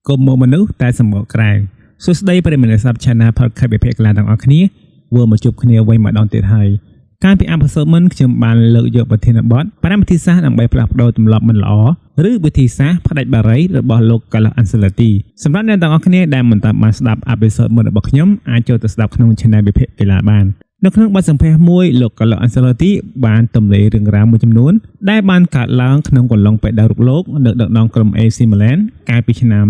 កុំមកមនុស្សតែសម្បកក្រៅសួស្តីប្រិយមិត្តអ្នកស្ដាប់ Channel Podcast វិភាគកីឡាទាំងអស់គ្នាវិលមកជួបគ្នាវិញម្ដងទៀតហើយកាលពីepisode មុនខ្ញុំបានលើកយកប្រធានបទ5វិធីសាស្ត្រដើម្បីផ្លាស់ប្ដូរទម្លាប់មិនល្អឬវិធីសាស្ត្រផ្ដាច់បារីរបស់លោក Carlo Ancelotti សម្រាប់អ្នកទាំងអស់គ្នាដែលមិនតាមបានស្ដាប់ episode មុនរបស់ខ្ញុំអាចចូលទៅស្ដាប់ក្នុង Channel វិភាគកីឡាបាននៅក្នុងបទសម្ភាសន៍មួយលោក Carlo Ancelotti បានទម្លាយរឿងរ៉ាវមួយចំនួនដែលបានកើតឡើងក្នុងកន្លងពេលដៅរុកលោកនៅដឹកនាំក្រុម AC Milan កាលពីឆ្នាំ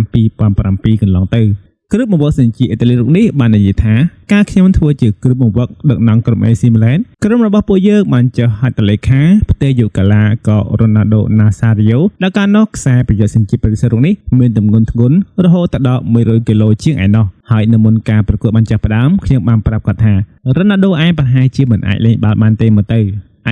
2007កន្លងទៅគ្រូបង្វឹកសញ្ជាតិអ៊ីតាលីរូបនេះបាននិយាយថាការខ្ញុំធ្វើជាគ្រូបង្វឹកដឹកនាំក្រុម AC Milan ក្រុមរបស់ពួកយើងបានចុះហត្ថលេខាផ្ទេរយកកីឡាករ Ronaldo Nazario ដែលកាលនោះខ្សែប្រយុទ្ធសញ្ជាតិប្រេស៊ីលរូបនេះមានទម្ងន់ធ្ងន់រហូតដល់100គីឡូជាងឯណោះហើយនៅមុនការប្រកួតបានចាប់ផ្ដើមខ្ញុំបានប្រាប់គាត់ថា Ronaldo ឯងប្រហែលជាមិនអាចលេងបាល់បានទេមើលទៅ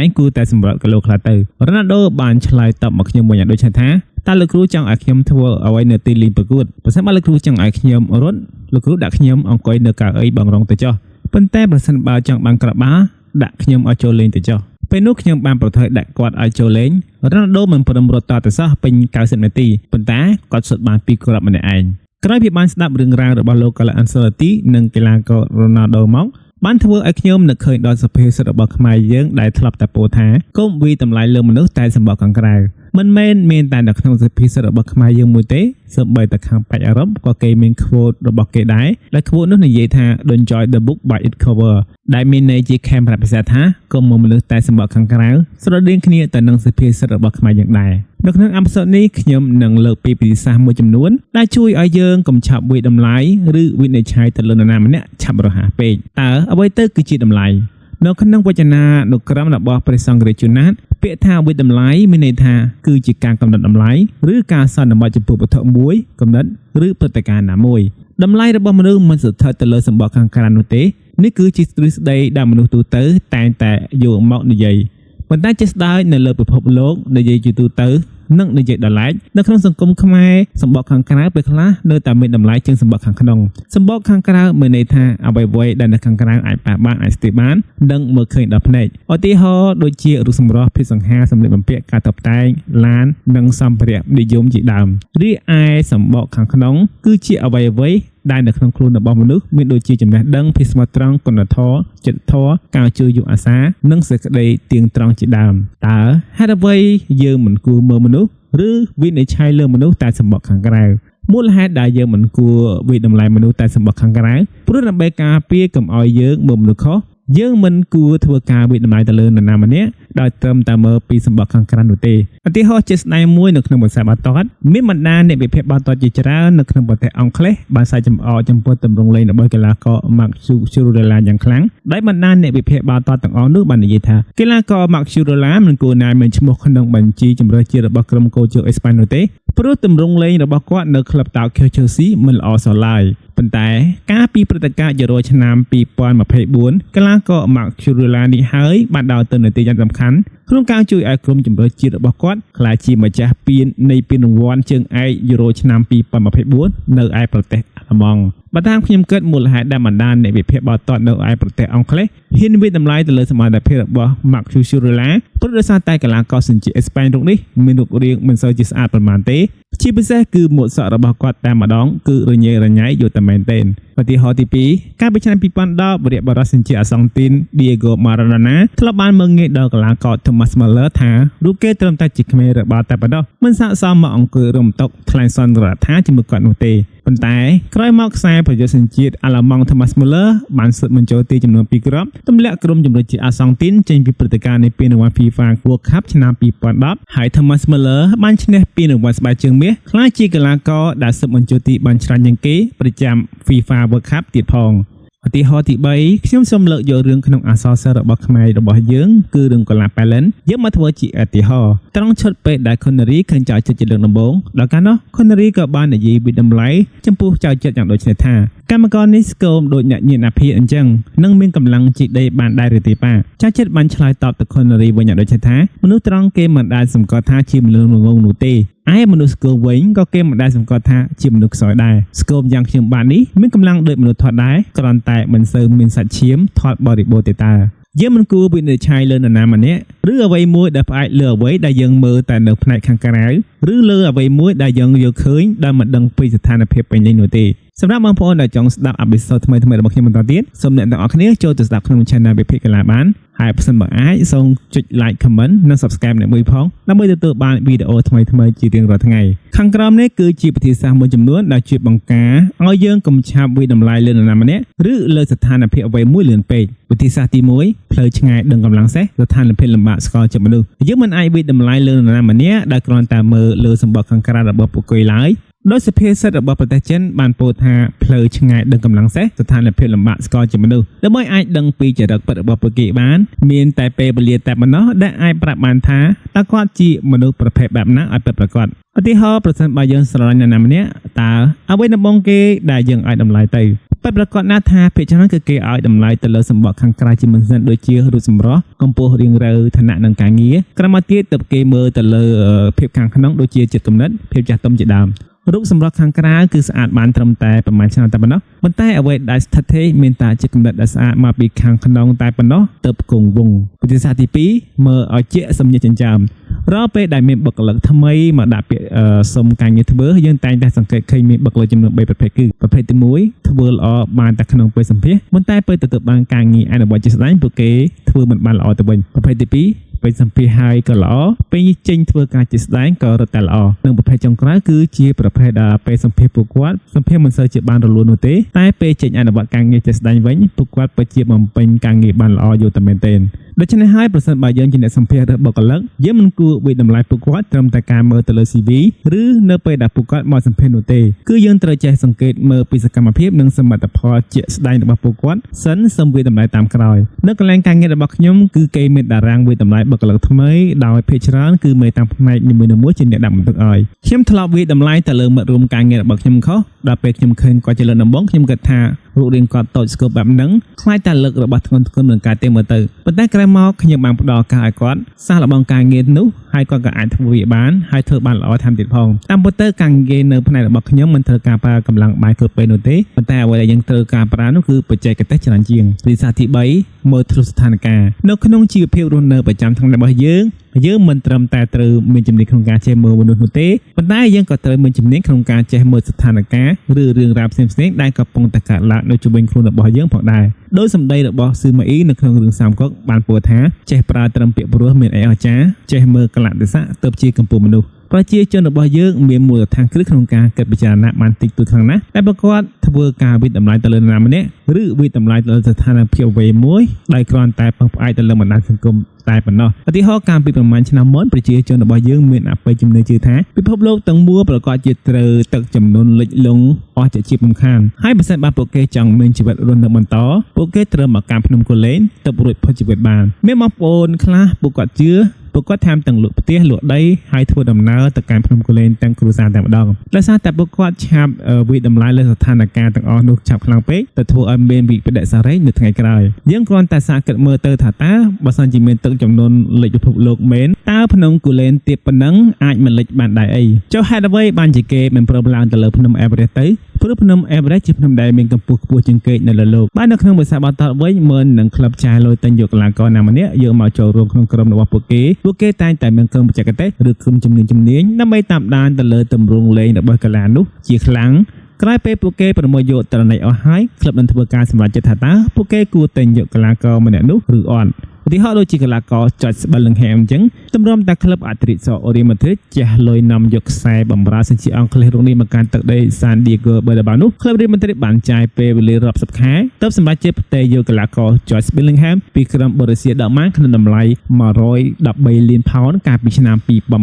ឯងគួរតែសម្រាប់គីឡូខ្លះទៅ Ronaldo បានឆ្លើយតបមកខ្ញុំវិញយ៉ាងដូចថាតើលោកគ្រូចង់ឲ្យខ្ញុំធ្វើអ្វីនៅទីលានប្រកួតប្រសិនបើលោកគ្រូចង់ឲ្យខ្ញុំរត់លោកគ្រូដាក់ខ្ញុំអង្គុយនៅកៅអីបងរងទៅចុះប៉ុន្តែប្រសិនបើចង់បានក្របបាល់ដាក់ខ្ញុំឲ្យចូលលេងទៅចុះពេលនោះខ្ញុំបានប្រថុយដាក់គាត់ឲ្យចូលលេងរ៉ូណាល់ដូមិនព្រមរត់តទៅសោះពេញ90នាទីប៉ុន្តែគាត់សុទ្ធបានពីរគ្រាប់ម្នាក់ឯងក្រោយពីបានស្ដាប់រឿងរ៉ាវរបស់លោកកាឡាអាន់សេឡូទីនិងកីឡាកររ៉ូណាល់ដូមកបានធ្វើឲ្យខ្ញុំនឹកឃើញដល់សុភាសិតរបស់ខ្មែរយើងដែលធ្លាប់តែពោលថាកុំវាយតម្លៃលើមនុស្សតែសម្បកខាងក្រៅមិនមែនមានតែនៅក្នុងសុភាសិតរបស់ខ្មែរយើងមួយទេសូម្បីតែខាងប៉ែកអឺរ៉ុបក៏គេមាន quote របស់គេដែរដែល quote នោះនិយាយថា "Don't judge the book by its cover" ដែលមានន័យជាខេមរៈភាសាថាកុំមើលមនុស្សតែសម្បកខាងក្រៅស្រដៀងគ្នាទៅនឹងសុភាសិតរបស់ខ្មែរយើងដែរនៅក្នុង episode នេះខ្ញុំនឹងលើកពីវិធីសាស្ត្រមួយចំនួនដែលជួយឲ្យយើងកុំឆាប់វាយតម្លៃឬវិនិច្ឆ័យទៅលើនរណាម្នាក់ឆាប់រហ័សពេកតើអ្វីទៅគឺជាតម្លៃនៅក្នុងវចនានុក្រមរបស់ព្រះសង្ឃរាជជួនណាតពាក្យថាវាយតម្លៃមានន័យថាគឺជាការកំណត់តម្លៃឬការសន្មតចំពោះវត្ថុមួយកំណត់ឬព្រឹត្តិការណ៍ណាមួយតម្លៃរបស់មនុស្សមិនស្ថិតទៅលើសម្បកខាងក្រៅនោះទេនេះគឺជាទ្រឹស្ដីដែលមនុស្សទូទៅតែងតែយកមកនិយាយប៉ុន្តែជាស្ដាយនៅលើពិភពលោកនិយាយជាទូទៅនិងនិយាយដល់ឡែកនៅក្នុងសង្គមខ្មែរសម្បកខាងក្រៅពេលខ្លះនៅតែមានតម្លៃជាងសម្បកខាងក្នុងសម្បកខាងក្រៅមានន័យថាអ្វីៗដែលនៅខាងក្រៅអាចប៉ះបានអាចស្ទាបបាននិងមើលឃើញដល់ភ្នែកឧទាហរណ៍ដូចជារូបសម្រស់ភាពសង្ហាសម្លៀកបំពាក់ការតុបតែងឡាននិងសម្ភារៈនិយមជាដើមរីឯសម្បកខាងក្នុងគឺជាអ្វីៗដែលនៅក្នុងខ្លួនរបស់មនុស្សមានដូចជាចំណេះដឹងភាពស្មោះត្រង់គុណធម៌ចិត្តធម៌ការជួយយុអាសានិងសេចក្តីទៀងត្រង់ជាដើមតើហេតុអ្វីយើងមិនគួរមើលមនុស្សឬវិនិច្ឆ័យលើមនុស្សតែសម្បកខាងក្រៅមូលហេតុដែលយើងមិនគួរវាយតម្លៃមនុស្សតែសម្បកខាងក្រៅព្រោះដើម្បីការពារកុំឲ្យយើងមើលមនុស្សខុសយើងមិនគួរធ្វើការវាយតម្លៃទៅលើនរណាម្នាក់ដោយត្រឹមតែមើលពីសម្បកខាងក្រៅនោះទេឧទាហរណ៍ជាក់ស្ដែងមួយនៅក្នុងវិស័យបាល់ទាត់មានបណ្ដាអ្នកវិភាគបាល់ទាត់ជាច្រើននៅក្នុងប្រទេសអង់គ្លេសបានសើចចំអកចំពោះទម្រង់លេងរបស់កីឡាករ Marc Cucurella យ៉ាងខ្លាំងដោយបណ្ដាអ្នកវិភាគបាល់ទាត់ទាំងអស់នោះបាននិយាយថាកីឡាករ Marc Cucurella មិនគួរណាមានឈ្មោះក្នុងបញ្ជីជម្រើសជាតិរបស់ក្រុមកោជអេស្ប៉ាញនោះទេព្រោះទម្រង់លេងរបស់គាត់នៅក្លឹបតោខៀវ Chelsea មិនល្អសោះឡើយប៉ុន្តែកាលពីព្រឹត្តិការណ៍យូរ៉ូឆ្នាំ2024កីឡាករ Marc Cucurella នេះហើយបានដើរតួនាទីយ៉ាងសំខាន់ក្នុងការជួយឲ្យក្រុមជម្រើសជាតិរបស់គាត់ក្លាយជាម្ចាស់ពាននៃពានរង្វាន់ជើងឯកយូរ៉ូឆ្នាំ2024នៅឯប្រទេសអាល្លឺម៉ង់បើតាមខ្ញុំគិតមូលហេតុដែលបណ្ដាអ្នកវិភាគបាល់ទាត់នៅឯប្រទេសអង់គ្លេសហ៊ានវាយតម្លៃទៅលើសមត្ថភាពរបស់ Marc Cucurella ព្រោះដោយសារតែកីឡាករសញ្ជាតិអេស្ប៉ាញរូបនេះមានរូបរាងមិនសូវជាស្អាតប៉ុន្មានទេជាពិសេសគឺម៉ូតសក់របស់គាត់តែម្ដងគឺរញ៉េរញ៉ៃយកតែមែនទែនឧទាហរណ៍ទី2កាលពីឆ្នាំ2010វីរបុរសសញ្ជាតិអាសង់ទីន Diego Maradona ធ្លាប់បានមើលងាយដល់កីឡាករ Thomas Muller ថារូបគេត្រឹមតែជាក្មេងរើបាល់តែប៉ុណ្ណោះមិនស័ក្តិសមមកអង្គុយរំតុកថ្លែងសន្ទរកថាជាមួយគាត់នោះទេប៉ុន្តែក្រោយមកខ្សែប្រយុទ្ធសញ្ជាតិអាល្លឺម៉ង់ Thomas Muller បានស៊ុតបញ្ចូលទីចំនួន2គ្រាប់ទម្លាក់ក្រុមជម្រើសជាតិអាសង់ទីនចេញពីព្រឹត្តិការណ៍នៃពានរង្វាន់ FIFA World Cup ឆ្នាំ2010ហើយ Thomas Muller បានឈ្នះពានរង្វាន់ស្បែកជើងមាសក្លាយជាកីឡាករដែលស៊ុតបញ្ចូលទីបានច្រើនជាងគេប្រចាំ FIFA World Cup ទៀតផងឧទាហរណ៍ទី3ខ្ញុំសូមលើកយករឿងក្នុងអក្សរសិល្ប៍របស់ខ្មែររបស់យើងគឺរឿងកុលាប៉ែលិនយកមកធ្វើជាឧទាហរណ៍ត្រង់ឈុតពេលដែលខុនរីឃើញចៅចិត្តជាលើកដំបូងដល់កាលនោះខុនរីក៏បាននិយាយពីតម្លៃចំពោះចៅចិត្តយ៉ាងដូចនេះថាកម្មករនេះស្គមដូចអ្នកញាណអាភិអញ្ចឹងនឹងមានកម្លាំងជីកដីបានដែរឬទេប៉ាចៅចិត្តបានឆ្លើយតបទៅខុនរីវិញយ៉ាងដូចនេះថាមនុស្សត្រង់គេមិនដែលសម្គាល់ថាជាមនុស្សងងនោះទេឯមនុស្សស្គមវិញក៏គេមិនដែលសម្គាល់ថាជាមនុស្សខ្សោយដែរស្គមយ៉ាងខ្ញុំបាននេះមានកម្លាំងដូចមនុស្សធាត់ដែរគ្រាន់តែមិនសូវមានសាច់ឈាមធាត់បរិបូរណ៍ទេតើ។ យើងមិនគួរវិនិច្ឆ័យលើនរណាម្នាក់ឬអ្វីមួយដែលផ្អែកលើអ្វីដែលយើងមើលតែនៅផ្នែកខាងក្រៅឬលើអ្វីមួយដែលយើងយល់ឃើញដែលមិនដឹងពីស្ថានភាពពេញលេញនោះទេសម្រាប់បងប្អូនដែលចង់ស្ដាប់episode ថ្មីៗរបស់ខ្ញុំបន្តទៀតសូមអ្នកទាំងអស់គ្នាចូលទៅស្ដាប់ក្នុង Channel វិភាគកីឡាបានហើយបើសិនបើអាចសូមចុច like comment និង subscribe អ្នកមួយផងដើម្បីទទួលបានវីដេអូថ្មីៗជារៀងរាល់ថ្ងៃខាងក្រោមនេះគឺជាវិធីសាស្ត្រមួយចំនួនដែលជួយបង្ការឲ្យយើងកុំឆាប់វាយតម្លៃលើនរណាម្នាក់ឬលើស្ថានភាពអ្វីមួយលឿនពេកវិធីសាស្ត្រទី1ផ្លូវឆ្ងាយដឹងកម្លាំងសេះស្ថានភាពលំបាកស្គាល់ចិត្តមនុស្សយើងមិនអាចវាយតម្លៃលើនរណាម្នាក់ដែលគ្រាន់តែមើលលើសម្បត្តិខាងក្រៅរបស់ពួកគេឡើយដោយសុភាសិតរបស់ប្រទេសចិនបានពោលថាផ្លូវឆ្ងាយដឹងកម្លាំងសេះស្ថានភាពលំបាកស្គាល់ជាមនុស្សដើម្បីអាចដឹងពីចរិតពិតរបស់ពួកគេបានមានតែពេលវេលាតែប៉ុណ្ណោះដែលអាចប្រាប់បានថាតើគាត់ជាមនុស្សប្រភេទបែបណាឲ្យពិតប្រាកដឧទាហរណ៍ប្រសិនបើយើងស្រឡាញ់នរណាម្នាក់តើអ្វីដំបូងគេដែលយើងឲ្យតម្លៃទៅពិតប្រាកដណាស់ថាភាគច្រើនគឺគេឲ្យតម្លៃទៅលើសម្បត្តិខាងក្រៅជាមុនសិនដូចជារូបសម្រស់កម្ពស់រាងរៅឋានៈនិងការងារក្រោយមកទៀតទើបគេមើលទៅលើភាពខាងក្នុងដូចជាចិត្តគំនិតភាពចាស់ទុំជាដើមរូបសម្រស់ខាងក្រៅគឺស្អាតបានត្រឹមតែប្រហែលឆ្នាំតែប៉ុណ្ណោះប៉ុន្តែអ្វីដែលស្ថិតស្ថេរមានតែជាគំនិតដែលស្អាតមកពីខាងក្នុងតែប៉ុណ្ណោះទើបគង់វង្សវិធីសាស្ត្រទី2មើលឲ្យជាសំញិចចិញ្ចើមរាល់ពេលដែលមានបុគ្គលិកថ្មីមកដាក់ពាក្យសុំការងារធ្វើយើងតែងតែសង្កេតឃើញមានបុគ្គលិកចំនួន3ប្រភេទគឺប្រភេទទី1ធ្វើល្អបានតែក្នុងពេលសម្ភាសប៉ុន្តែពេលទទួលបានការងារអនុវត្តជាក់ស្ដែងពួកគេធ្វើមិនបានល្អទៅវិញប្រភេទទី2ពេលសម្ភាសហើយក៏ល្អពេលចេញធ្វើការជាក់ស្ដែងក៏រត់តែល្អនិងប្រភេទចុងក្រោយគឺជាប្រភេទដែលពេលសម្ភាសពួកគាត់សម្ភាសមិនសូវជាបានរលូននោះទេតែពេលចេញអនុវត្តការងារជាក់ស្ដែងវិញពួកគាត់ពិតជាបំពេញការងារបានល្អយកតែមែនទែនដូច្នេះហើយប្រសិនបើយើងជាអ្នកសម្ភាសរើសបុគ្គលិកយើងមិនគួរវាយតម្លៃពួកគាត់ត្រឹមតែការមើលទៅលើ CV ឬនៅពេលដែលពួកគាត់មកសម្ភាសនោះទេគឺយើងត្រូវចេះសង្កេតមើលពីសកម្មភាពនិងសមិទ្ធផលជាក់ស្ដែងរបស់ពួកគាត់សិនសូមវាយតម្លៃតាមក្រោយនៅកន្លែងការងាររបស់ខ្ញុំគឺគេមានតារាងវាយតម្លៃបុគ្គលិកថ្មីដោយភាគច្រើនគឺមេតាមផ្នែកនីមួយៗជាអ្នកដាក់បន្ទុកឲ្យខ្ញុំធ្លាប់វាយតម្លៃទៅលើមិត្តរួមការងាររបស់ខ្ញុំខុសដល់ពេលខ្ញុំឃើញគាត់ជាលើកដំបូងខ្ញុំគិតថារូបរាងគាត់តូចស្កូបបែបហ្នឹងខ្លាចតែលើករបស់ធ្ងន់ធ្ងរនឹងការទេមើលទៅប៉ុន្តែក្រោយមកខ្ញុំបានផ្ដល់ឱកាសឲ្យគាត់សាកល្បងការងារនោះហើយគាត់ក៏អាចធ្វើវាបានហើយធ្វើបានល្អថែមទៀតផងតាមពិតទៅការងារនៅផ្នែករបស់ខ្ញុំមិនត្រូវការប្រើកម្លាំងបាយគ្រប់ពេលនោះទេប៉ុន្តែអ្វីដែលយើងត្រូវការប្រើនោះគឺបច្ចេកទេសច្រើនជាងវិសាទី3មើលធ្លុះស្ថានភាពនៅក្នុងជីវភាពរស់នៅប្រចាំថ្ងៃរបស់យើងយើងមិនត្រឹមតែត្រូវមានជំនាញក្នុងការចេះមើលមនុស្សនោះទេប៉ុន្តែយើងក៏ត្រូវមានជំនាញក្នុងការចេះមើលស្ថានភាពឬរឿងរ៉ាវផ្សេងៗដែលកំពុងតែកើតឡើងនៅជុំវិញខ្លួនរបស់យើងផងដែរដោយសម្ដីរបស់ស៊ឺម៉ាអ៊ីនៅក្នុងរឿងសាមកុកបានពោលថាចេះប្រើត្រឹមពាក្យព្រោះមានអីអស្ចារ្យចេះមើលកលៈទេសៈទើបជាកម្ពុជាមនុស្សប្រជាជនរបស់យើងមានមូលដ្ឋានគ្រឹះក្នុងការគិតពិចារណាបានតិចតួចខ្លាំងណាស់តែប្រកបធ្វើការវិតម្លៃទៅលើនរណាម្នាក់ឬវិតម្លៃទៅលើស្ថានភាពអ្វីមួយដោយគ្រាន់តែពឹងផ្អែកទៅលើបណ្ដាញសង្គមតែប៉ុណ្ណោះឧទាហរណ៍កាលពីប្រមាណឆ្នាំមុនប្រជាជនរបស់យើងមានអបិយជំនឿជឿថាពិភពលោកទាំងមូលប្រកាសជាត្រូវទឹកចំនួនលិចលង់អស់ជាជាពំខានហើយបើសិនបើពួកគេចង់មានជីវិតរស់នៅបន្តពួកគេត្រូវមកកាន់ភ្នំគូលែនទើបរួចផុតជីវិតបានមានបងប្អូនខ្លះពួកគាត់ជឿពួកគាត់ថែមទាំងលក់ផ្ទះលក់ដីហើយធ្វើដំណើរទៅកាន់ភ្នំគូលែនទាំងគ្រួសារតែម្ដងដោយសារតែពួកគាត់ឆាប់វាយតម្លៃលើស្ថានភាពទាំងអស់នោះឆាប់ខ្លាំងពេកទៅធ្វើឲ្យមានវិបត្តិសារីនៅថ្ងៃក្រោយយើងគ្រាន់តែសាកគិតមើលទៅថាតើបើសិនជាមានទឹកចំនួនលិចពិភពលោកមែនតើភ្នំគូលែនទៀបប៉ុណ្ណឹងអាចមិនលិចបានដែរអីចុះហេតុអ្វីបានជាគេមិនព្រមឡើងទៅលើភ្នំអេវរេស្តទៅព្រោះភ្នំអេវរេស្តជាភ្នំដែលមានកម្ពស់ខ្ពស់ជាងគេនៅលើលោកបាទនៅក្នុងវិស័យបាល់ទាត់វិញមើលនឹងក្លឹបចាយលុយទិញយកកីឡាករណាម្នាក់យកមកចូលរួមក្នុងក្រុមរបស់ពួកគេពួកគេតែងតែមានក្រុមបច្ចេកទេសឬក្រុមជំនាញជំនាញដើម្បីតាមដានទៅលើទម្រង់លេងរបស់កីឡានោះជាខ្លាំងក្រោយពេលពួកគេប្រមូលយកត្រណិយអស់ហើយក្លឹបនឹងធ្វើការសម្រេចចិត្តថាតើពួកគេគួរទិញយកកីឡាករម្នាក់នោះឬអត់ឧទាហរណ៍ដូចជាកីឡាករចុចស្បិលលង្ហែមអញ្ចឹងទម្រាំតែក្លឹបអត្រិតសអូរីម៉ាឌ្រីតជះលុយនាំយកខ្សែបម្រើសញ្ជាតិអង់គ្លេសរូបនេះមកកាន់ទឹកដីសានឌីហ្គោបឺដាបានោះក្លឹបរៀលម៉ាឌ្រីតបានចាយពេលវេលារាប់សិបខែទើបសម្រេចចិត្តផ្ទេរយកកីឡាករ Jude Bellingham ពីក្រុមបូរុស្ស៊ីដកម៉ាក្នុងតម្លៃ113លានផោនកាលពីឆ្នាំ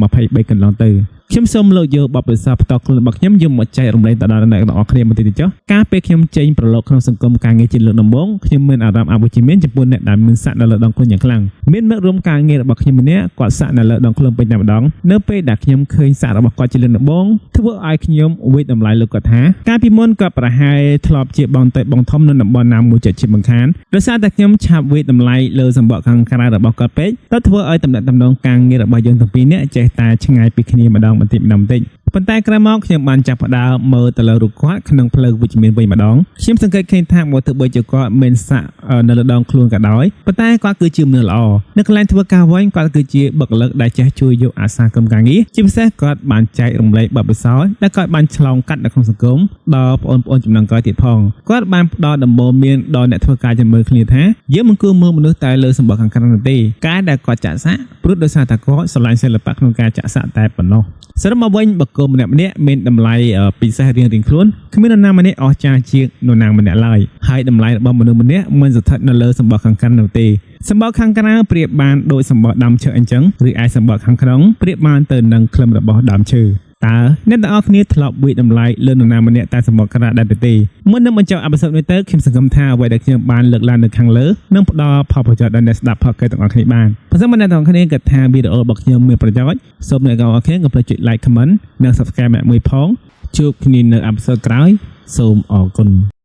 2023កន្លងទៅខ្ញុំសូមលើកយកបទពិសោធន៍ផ្ទាល់ខ្លួនរបស់ខ្ញុំយកមកចែករំលែកទៅដល់អ្នកទាំងអស់គ្នាបន្តិចទៅចុះកាលពេលខ្ញុំចេញប្រឡូកក្នុងសង្គមការងារជាលើកដំបូងខ្ញុំមានអារម្មណ៍អវិជ្ជមានចំពោះអ្នកដែលមានស័ក្តិនៅលើដងខ្លួនយ៉ាងខ្លាំងមានមិត្តរួមការងាររបស់ខ្ញុំម្នាក់គាត់ស័ក្តិនៅលើដងខ្លួនពេញតែម្ដងនៅពេលដែលខ្ញុំឃើញស័ក្តិរបស់គាត់ជាលើកដំបូងធ្វើឲ្យខ្ញុំវាយតម្លៃលើគាត់ថាកាលពីមុនគាត់ប្រហែលធ្លាប់ជាបងតេបងធំនៅតំបន់ណាមួយជាជាបង្ខានដោយសារតែខ្ញុំឆាប់វាយតម្លៃលើសម្បកខាងក្រៅរបស់គាត់ពេកទៅធ្វើឲ្យតំណែងតំណងការងាររបស់យើងទាំងពីរនាក់ចេះតែឆ្ងាយពីគ្នាម្ដង បន្តិចម្ដងបន្តិចប៉ុន្តែក្រោយមកខ្ញុំបានចាប់ផ្ដើមមើលទៅលើរូបគាត់ក្នុងផ្លូវវិជ្ជមានវិញម្ដងខ្ញុំសង្កេតឃើញថាបើទោះបីជាគាត់មានសាក់នៅលើដងខ្លួនក៏ដោយប៉ុន្តែគាត់គឺជាមនុស្សល្អនៅកន្លែងធ្វើការវិញគាត់គឺជាបុគ្គលិកដែលចេះជួយយកអាសាក្រុមការងារជាពិសេសគាត់បានចែករំលែកបទពិសោធន៍ដែលគាត់បានឆ្លងកាត់នៅក្នុងសង្គមដល់បងប្អូនជំនាន់ក្រោយទៀតផងគាត់បានផ្ដល់ដំបូន្មានដល់អ្នកធ្វើការជាមួយគ្នាថាយើងមិនគួរមើលមនុស្សតែលើសម្បត្តិខាងក្រៅនោះទេការដែលគាត់ចាក់សាក់ព្រោះដោយសារតែគាត់ស្រឡាញ់សិល្បៈក្នុងការចាក់សាក់តែប៉ុណ្ណោះសរុបមកវិញបុគ្គលម្នាក់ៗមានតម្លៃពិសេសរៀងៗខ្លួនគ្មាននរណាម្នាក់អស្ចារ្យជាងនរណាម្នាក់ឡើយហើយតម្លៃរបស់មនុស្សម្នាក់មិនស្ថិតនៅលើសម្បត្តិខាងក្រៅនោះទេសម្បត្តិខាងក្រៅប្រៀបបានដូចសម្បត្តិដើមឈើអញ្ចឹងឬឯសម្បត្តិខាងក្នុងប្រៀបបានទៅនឹងខ្លឹមរបស់ដើមឈើតើអ្នកទាំងអស់គ្នាធ្លាប់វាយតម្លៃលើនរណាម្នាក់តែសម្បត្តិក្រៅដែរទេមុននឹងបញ្ចប់episode នេះទៅខ្ញុំសង្ឃឹមថាអ្វីដែលខ្ញុំបានលើកឡើងនៅខាងលើនឹងផ្ដល់ផលប្រយោជន៍ដល់អ្នកស្ដាប់ podcast ទាំងអស់គ្នាបានបើសិនមកអ្នកទាំងអស់គ្នាគិតថាវីដេអូរបស់ខ្ញុំមានប្រយោជន៍សូមអ្នកទាំងអស់គ្នាកុំភ្លេចចុច like, comment និង subscribe ម្នាក់មួយផងជួបគ្នានៅepisode ក្រោយសូមអរគុណ។